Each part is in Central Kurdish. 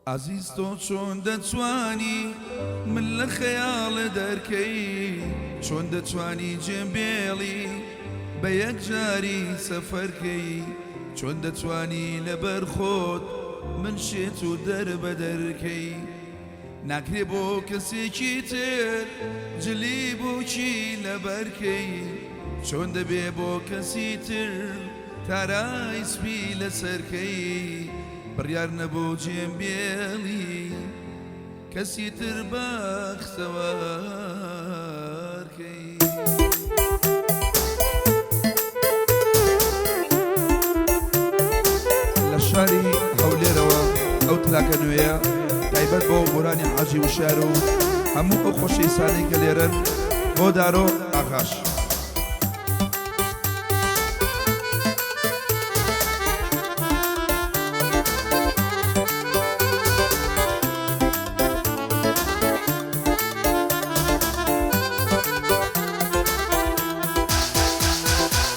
ئازیز تۆ چۆن دەتوانی من لە خەیاڵێ دەرکەی چۆن دەتوانی جێم بێڵی بە یەکجاری سەفەرکەی چۆن دەتوانی لەبەر خۆت من شێت و دەربەدەرکەی ناکرێ بۆ کەسێکی تر جلی بووکی لەبەرکەی چۆن دەبێ بۆ کەسی تر تارای سپی لەسەرکەی بڕیار نەبوو جێم بێڵی کەسی تر بەختەوەرکەی. لە شاری هەولێرەوە ئەو تراکە نوێیە تایبەت بۆ گۆرانی حاجی وشیار و هەموو ئەو خۆشەویستانەی کە لێرەن بۆ دارۆ ئاغاش.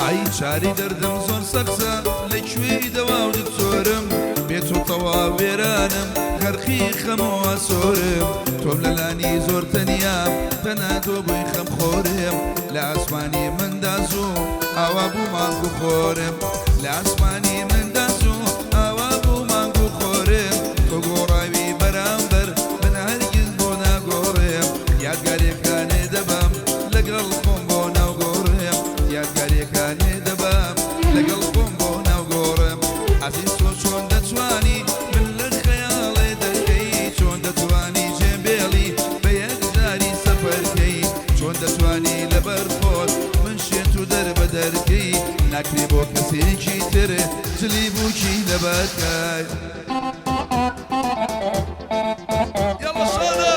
ئای چاری دەردم زۆر سەختە لە کوێی دەوا و دکتۆرم بێ تۆ تەواو وێرانم غەرقی خەم و ئاسۆرم تۆم لە لانی زۆر تەنیام تەنها تۆ بووی خەم خۆرم لە ئاسمانی مندا زوو ئاوا بوو مانگ و خۆرم لە ئاسمانی مندا زوو ئاوا بوو مانگ و خۆرم تۆ گۆڕاوی بەرامبەر من هەرگیز بۆ ناگۆڕێم یادگاریەکانێ دەبەم لەگەڵ خۆم بۆ ناو گۆڕێم یادگاریەکانێ دەبەم لەگەڵ خۆم بۆ ناو گۆڕێم عەزیز تۆ چۆن دەتوانی من لە خەیاڵێ دەرکەی چۆن دەتوانی جێم بێڵی بە یەکجاری سەفەرکەی چۆن دەتوانی لەبەر خۆت من شێت و دەربەدەرکەی ناکرێ بۆ کەسێکی تر جلی بووکی لەبەرکەی. یەڵا شانە.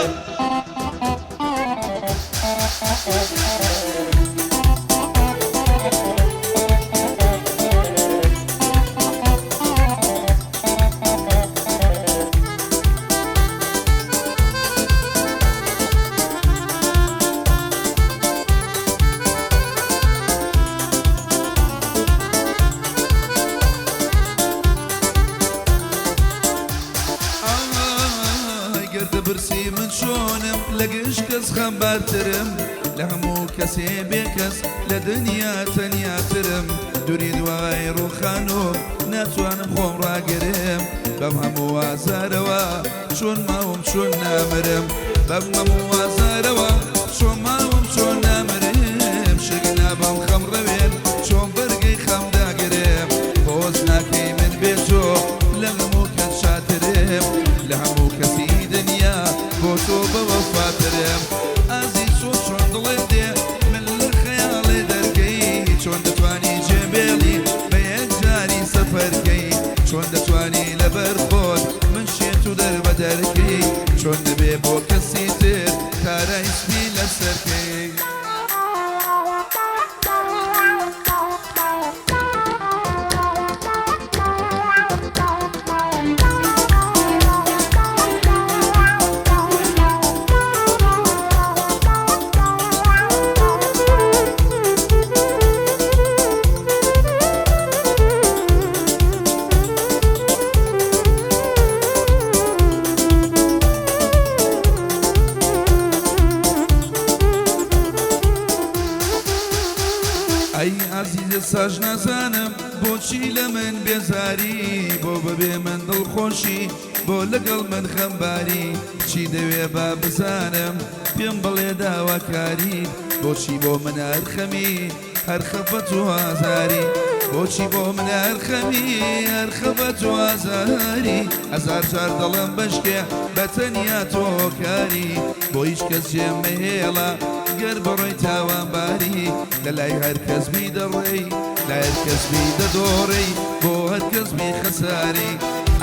ئای گەر دەپرسی من چۆنم لە گشت کەس خەمبارترم لە هەموو کەسێ بێکەس لە دنیا تەنیاترم دووری دوای ڕووخانم ناتوانم خۆم ڕاگرم بەم هەموو ئازارەوە چۆن ماوم چۆن نامرم بەم هەموو ئازارەوە چۆن ماوم چۆن نامرم شک نابەم خەم ڕەوێن چۆن بەرگەی خەم داگرم خۆز ناکەی من بێ تۆ لە هەموو کەس شاترم لە هەموو کەسی دنیا بۆ تۆ بەوەفاترم ئازیز تۆ چۆن دڵت دێ من لە خەیاڵێ دەرکەی چۆن دەتوانی جێ بێڵی بە یەکجاری سەفەرکەی چۆن دەتوانی لەبەر خۆت من شێت و دەربەدەرکەی چۆن دەبێ بۆ کەسی تر تارای سپی لەسەرکەی. ئەی ئازیزە ساش نازانم بۆچی لە من بێزاری بۆ بەبێ من دڵخۆشی بۆ لەگەڵ من خەمباری چی دەوێ با بزانم پێم بڵێ داواکاری بۆچی بۆ من هەر خەمی هەر خەفەت و ئازاری بۆچی بۆ من هەر خەمی هەر خەفەت و ئازاری هەزار جار دڵم بشکێ بە تەنیا تۆ کاری بۆ هیچ کەس جێم مەهێڵە گەر بڕۆی تاوانباری لە لای هەر کەس بی دەڕێی لای هەر کەس بی دەدۆڕێی بۆ هەر کەس بی خەساری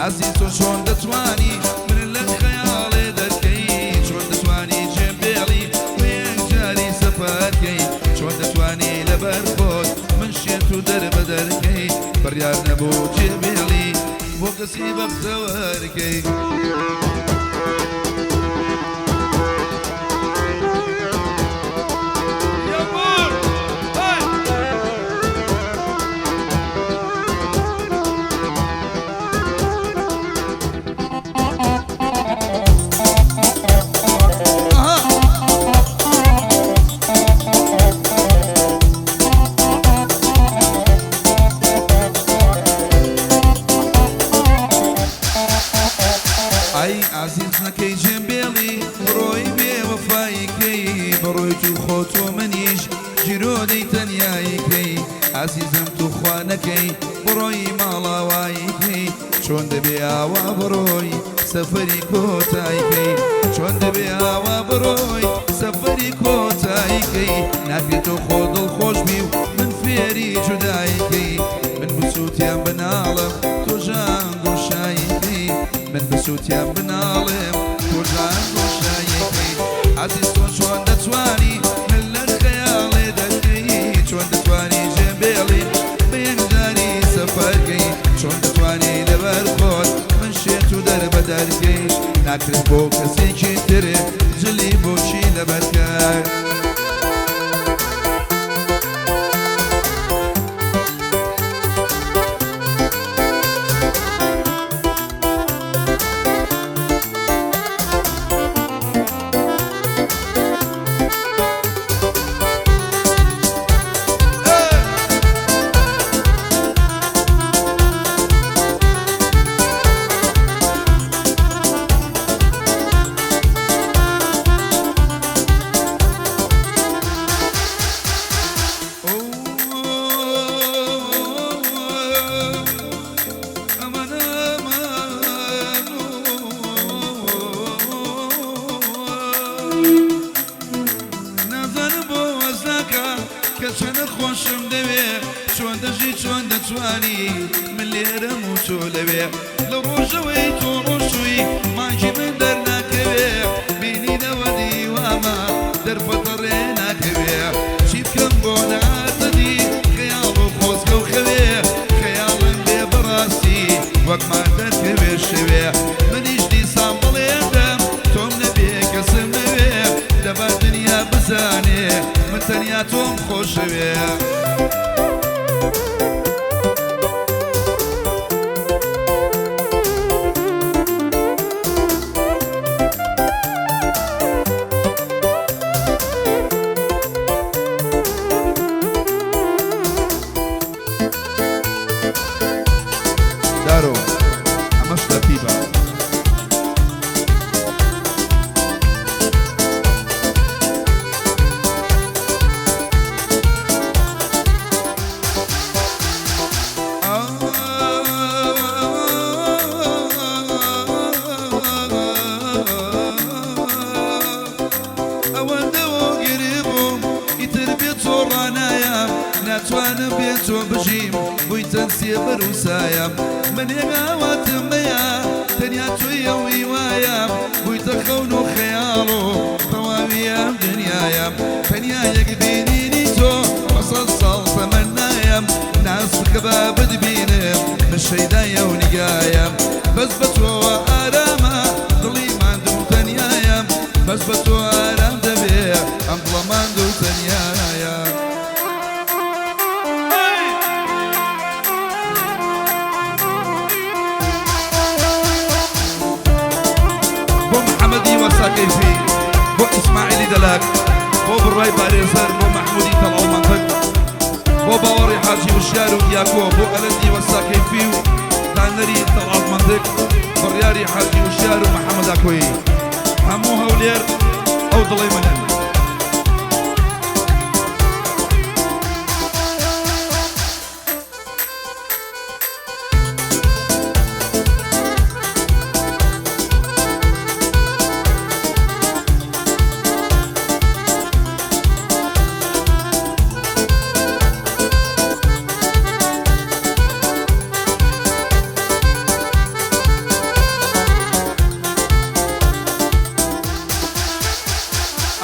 ئازیز تۆ چۆن دەتوانی من لە خەیاڵێ دەرکەی چۆن دەتوانی جێم بێڵی بە یەکجاری سەفەرکەی چۆن دەتوانی لەبەر خۆت من شێت و دەربەدەرکەی بڕیار نەبوو جێ بێڵی بۆ کەسی بەختەوەرکەی. ڕیسوایی کەی بڕۆیت و خۆت و منیش گیرۆدەی تەنیایی کەی ئازیزم توخوا نەکەی بڕۆی ماڵاوایی کەی چۆن دەبێ ئاوا بڕۆی سەفەری کۆتایی کەی چۆن دەبێ ئاوا بڕۆی سەفەری کۆتایی کەی ناکرێ تۆ خۆ دڵخۆش بی و من فێری جودایی کەی من بسووتێم بناڵم تۆ ژان گۆشایی کەی من بسووتێم بناڵم تۆ ژان گۆشایی کەی ئازیز تۆ چۆن دەتوانی من لە خەیاڵێ دەرکەی چۆن دەتوانی جێم بێڵی بە یەکجاری سەفەرکەی چۆن دەتوانی لەبەر خۆت من شێت و دەربەدەرکەی ناکرێت بۆ کەسێکی تر جلی بۆچی لەبەرکەی. نازانم بۆ وەز ناکا کە چەنە خۆشم دەوێ چۆن دەژی چۆن دەتوانی من لێرەم و تۆ لەوێ لە ڕۆژەوەی تۆ ڕۆشتووی مانگی من دەرناکەوێ بینینەوە دیوامە دەرفەتە ڕێ ناکەوێ چی بکەم بۆ نەهاتەدی خەیاڵ و خۆزگە و خەوێ خەیاڵم بێ بەڕاستی وەک مار دەرکەوێ شەوێ منیش دیسان بەڵێن دەم تۆم نەبێ کەسم نەوێ دەبا دنیا بزانێ من تەنیا تۆم خۆشەوێ. دارۆ ئەمەش لەتیفە. ئەوەندە هۆگری بووم ئیتر بێ تۆ ڕانایەم ناتوانم بێ تۆ بژیم بوویتە سێبەر و سایەم من یەک ئاواتم هەیە تەنیا تۆی ئەو هیوایەم بوویتە خەون و خەیاڵ و تەواوی ئەم دنیایەم تەنیا یەک بینینی تۆ بە سەد ساڵ تەمەنایەم ناز بکە با بتبینم من شەیدای ئەو نیگایەم بەس بە تۆوە ئارامە دڵی ماندوو تەنیایەم بەس بە تۆ ئارام دەبێ ئەم دڵە ماندوو تەنیایە. بۆ محەمەدی وەستا کەیفی، بۆ ئیسماعیلی دەلاک، بۆ بڕوای پارێزەر، بۆ مەحمودی تەڵاو مەنتق، بۆ باوەڕی حاجی وشیار و دیاکۆ، بۆ ئەلەندی وەستا کەیفی و دانەری تەڵعەت مەنتق، بڕیاری حاجی وشیار و محەمەد ئاکۆیی. هەموو هەولێر ئەو دڵەی منن.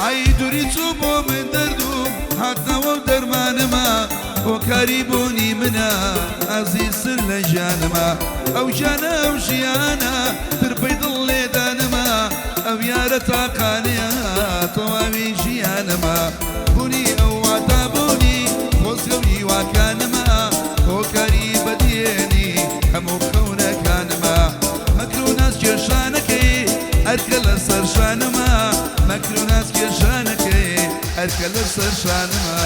ئای دوری چوو بۆ من دەرد و هاتنەوە و دەرمانمە هۆکاری بوونی منە ئازیزتر لە ژیانمە ئەو ژیانە ئەو ژیانە ترپەی دڵ لێدانمە ئەو یارە تاقانەیە تەواوی ژیانمە بوونی ئەو واتا بوونی خۆزگە و هیواکانمە هۆکاری بەدیێنی هەموو خەونەکانمە مەکر و ناز کێشانەکەی ئەرکە لەسەر شانمە مەکر و ناز کێشانەکەی ئەرکە لەسەر شانمە.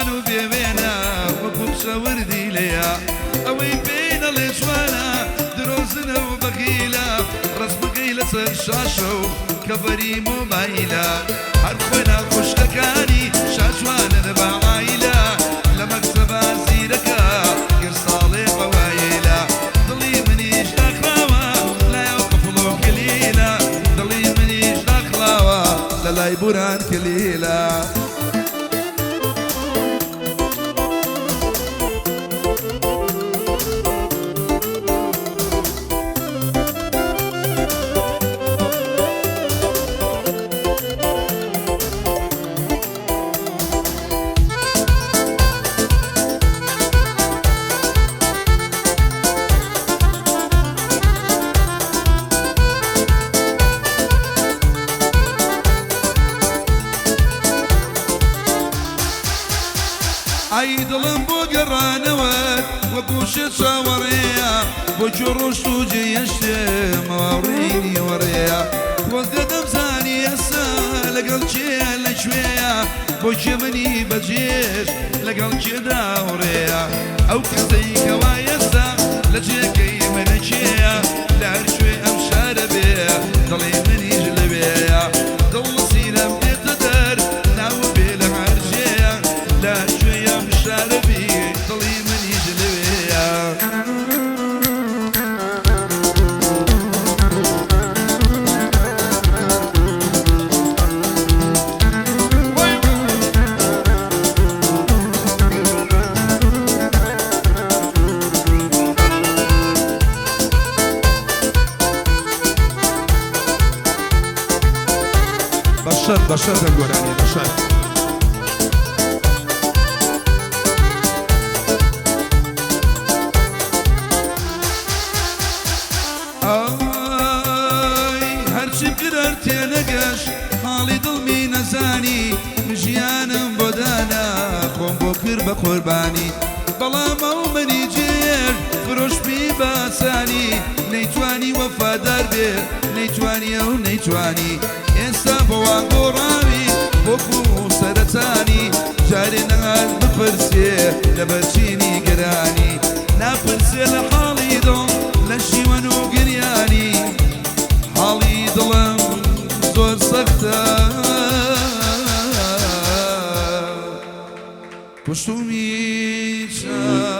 جوان و بێ وێنە وەکو کچە وردیلەیە ئەوەی پێی نەڵێ جوانە درۆزنە و بەخیلە ڕەسمەکەی لەسەر شاشە و کەڤەری مۆبایلە هەر خۆی ناخوشکەکانی شاجوانن بە عایلە لە مەکتەبا زیرەکە گر ساڵێ عەوایلە دڵی منیش داخراوە لای ئەو قفڵ و کلیلە دڵی منیش داخراوە لە لای بوران کلیلە. ئای دڵم بۆ گەڕانەوەت وەکو شێت چاوەڕێیە بۆ کوێ ڕۆشت و جێیەشتم ئەوە نیوەڕێیە خۆزگە دەمزانی ئێستا لەگەڵ کێیە لە کوێیە بۆ کێ منی بەجێش لەگەڵ کێدا هاوڕێیە ئەو کەسەی کەوا ئێستا لە جێگەی منە کێیە لە هەر کوێ ئەم شارە بێ دڵی منیش لەوێیە دڵ سیرەم دێتە دەر ناوم بێ لە هەر جێیە لە هەر کوێ ئەم شارە بی دڵی منیش لەوێیە. بەشەر بەشەر دەم گۆرانیە بەشەر. ئای هەرچیم کرد هەر تێنەگەشت حاڵی دڵمی نەزانی من ژیانم بۆ دانا خۆم بۆ کرد بە قوربانی بەڵام ئەو منی جێهێشت فرۆشتمی بە ئاسانی نەیتوانی وەفادار بێ نەیتوانی ئەو نەیتوانی ئێستا بۆ وا گۆڕاوی وەکو سەرەتانی جارێ نەهات بپرسێ لەبەر چی نیگەرانی ناپرسێ لە حاڵی دڵ لە شیوەن و گریانی حاڵی دڵم زۆر سەختە کوشتومی چاوەکانی.